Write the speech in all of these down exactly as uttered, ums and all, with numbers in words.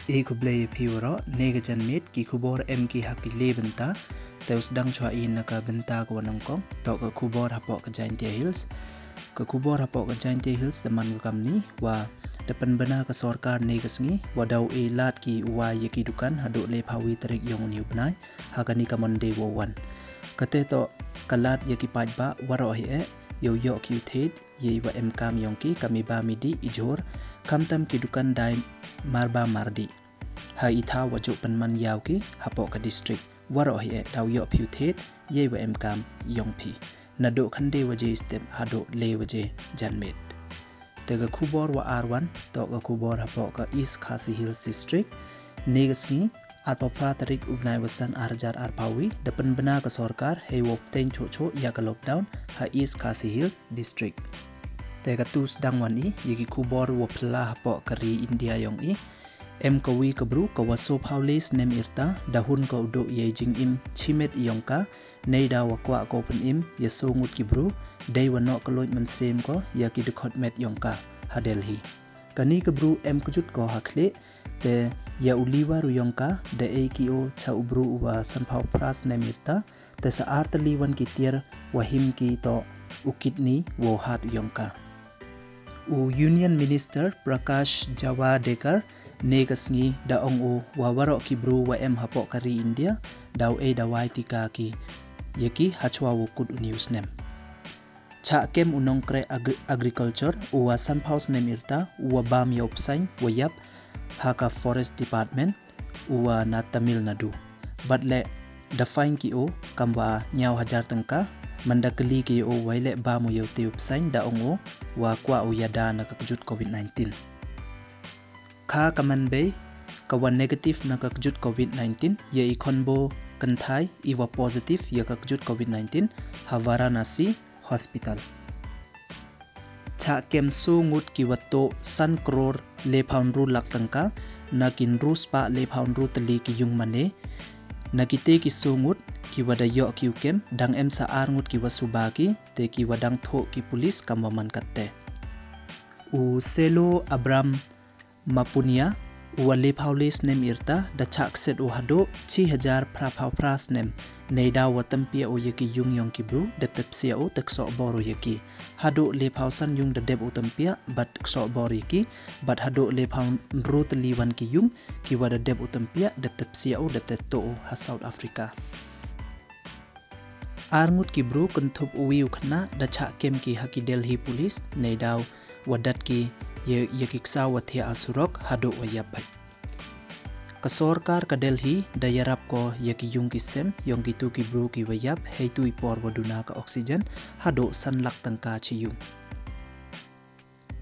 E khublei ya phi waroh, ne ka janmiet ki khubor em ki ha ki le bynta, te u sdang chwa i na ka bynta ka wa nyngkong, toh ka khubor hapoh ka Jaintia Hills. Ka khubor hapoh ka Jaintia Hills da man ka kamni, wa da pynbna ka sorkar ne ka sngi, wa daw e lad ki u wai ya ki dukan haduh le phaw wi tarik yong u ni u bnai, ha kani ka Monday wa wan. Kate toh ka lad ya ki paidbah waroh hi e, yow yoh ki u thied, ya i wa em kam yong ki, kam i bam i dih i jhur, khamtam ki dukan dai mar bam mar dih. Ha i thaw wa jooh pynman yaw ki, hapoh ka district. Waroh hi e, daw yoh phi u thied, ya i wa em kam yong phi. Naduh khynde waje step, haduh le waje janmiet. Te ka khubor wa ar wan, toh ka khubor hapoh ka East Khasi Hills District. Ne ka sngi, arphaw phra tarik u bnai wa san ar hajar arphaw wi, da pynbna ka sorkar, hei wow pteng choh choh ya ka lockdown, ha East Khasi Hills District. Te katu sdang wan i, ya ki khubor wa phylla hapoh ka ri India yong i. Em ka wi ka bru, ka wa soo phaw le snem i rta, da hun ka u duh ya i jingim chimet yong ka, neidaw wa kwah ko pynim ya soo ngut ki bru, dei wa noh ka luid mynsiem ko ya ki dkhot met yong ka ha Delhi. Kani ka bru em kjut ko ha khlieh, te ya u liver u yong ka, da e ki o cha u bru u wa san phaw phra snem i rta, te sa ar tylli wan ki tiar wa him ki toh u kidney wow heart u yong ka. U Union Minister Prakash Javadekar ne ka sngi da ong u wa waroh ki bru wa em hapoh ka ri India, daw e dawai tika ki ya ki hachwa wow kut u ni u snem. Chah kem u nongkreh agri-, agriculture, u wa san phaw snem i rta, u wa bam ya u psaiñ wa yap ha ka Forest Department, u wa na Tamil Nadu. Bad le da fine ki o kam wa ñiaw hajar tyngka, man da kylli ki o wai le bam u ya u te u psaiñ, da ong o wa kwah u ya da na ka kjut covid nineteen. Kha ka man bei, ka wa negative na ka kjut covid nineteen, ya i khonbo kynthai i wa positive ya ka kjut covid nineteen ha Varanasi Hospital. Chah kem soo ngut ki wa toh san kror le phaw ynru lak tyngka, na ki ynru spah le phaw ynru tylli ki yung mane, na ki te ki soo ngut ki wa da yoh ki u kem, dang em sa ar ngut ki wa suba ki, te ki wa dang thoh ki pulis kam wa man katte. U Selo Abram Mapunia, u wa le phaw le snem i rta, da chah kset u haduh chi hajar phra phaw phra snem, neidaw wa tympiah u ya ki yung yong ki bru, dep te psiah u te ksoh bor u ya ki. Haduh le phaw san yung da dep u tympiah, bad ksoh bor ya ki, bad haduh le phaw ynru tylli wan ki yung, ki wa da dep u tympiah, dep te psiah u, dep te toh u ha South Africa. Ar ngut ki bru kynthup u wi u khynnah da chah kem ki ha ki Delhi Police, neidaw wa dat ki ya, ya ki ksaw wa thiah ha surok haduh wa yap bha. Ka sorkar ka Delhi da yarap ko ya ki yung ki sem yong kitu ki bru ki wa yap, heitu i por wa duna ka oxygen, haduh san lak tyngka chi yung.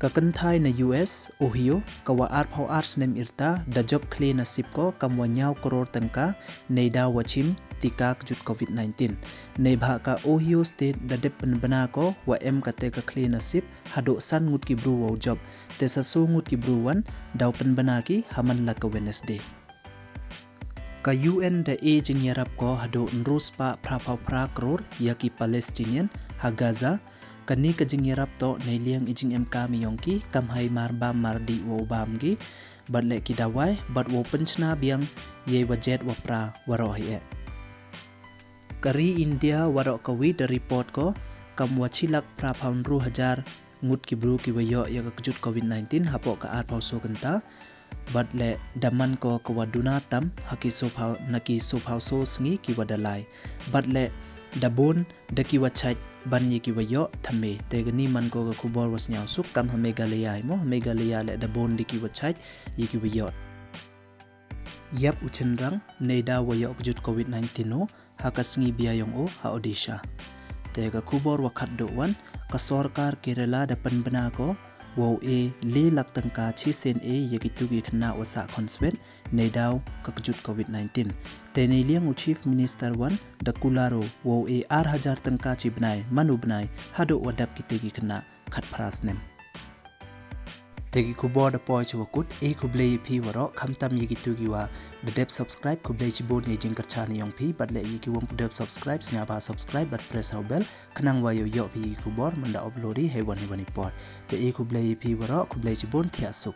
Ka kynthai na U S, Ohio, ka wa ar phaw ar snem i rta, da jop khleh nasib ko kam wa ñiaw kror tyngka, neidaw wa chim tika kjut covid nineteen. Neibhah ka Ohio State da dep pynbna ko wa em kate ka khleh nasib, haduh san ngut ki bru wow jop, te sa soo ngut ki bru wan, daw pynbna ki ha man la ka Wednesday. Ka U N da e jingyarap ko haduh ynru spah phra phaw phra kror ya ki Palestinian ha Gaza. Kani ka jingyarap toh neiliang i jingem kam yong ki, kam hei mar bam mar dih wow bam ki, bad le ki dawai, bad wow pynchna biang ya i wa jet wa pra waroh hi e. Ka ri India waroh ka wi da report ko kam wa chi lak phra phaw ynru hajar ngut ki bru ki wa yoh ya ka kjut covid nineteen hapoh ka ar phaw soo kynta. Bad le da man ko ka wa duna tam ha ki soo phaw, na ki soo phaw soo sngi ki wa da lai. Bad le da bun da ki wa chait ban ya ki wa yoh thymme. Te kani man ko ka khubor wa sniaw suk kam ha Meghalaya hi mo. Ha Meghalaya le da bun da ki wa chait ya ki wa yoh. Yap u chynrang neidaw wa yoh kjut covid nineteen o ha ka sngi bia yong o ha Odisha. Te ka khubor wa khatduh wan, ka sorkar Kerala da pynbna ko wow e le lak tyngka chi sien e ya kitu ki khynnah wa sah khonswet neidaw ka kjut covid nineteen. Te neiliang u Chief Minister wan da kular o wow e ar hajar tyngka chi bnai, man u bnai, haduh wa dap kitu ki khynnah khat phra snem. Te ki khubor da poi chi wa kut, e khublei ya phi waroh, khamtam ya kitu ki wa da dep subscribe, khublei chibun ya i jingkyrchan yong phi, bad le ya ki wam pu dep subscribe, sniawbha subscribe, bad press ha u bell, khnang wa yow yoh phi ya ki khubor man da upload i hei wan hei wan i por. Te e khublei ya phi waroh, khublei chibun, thiah suk.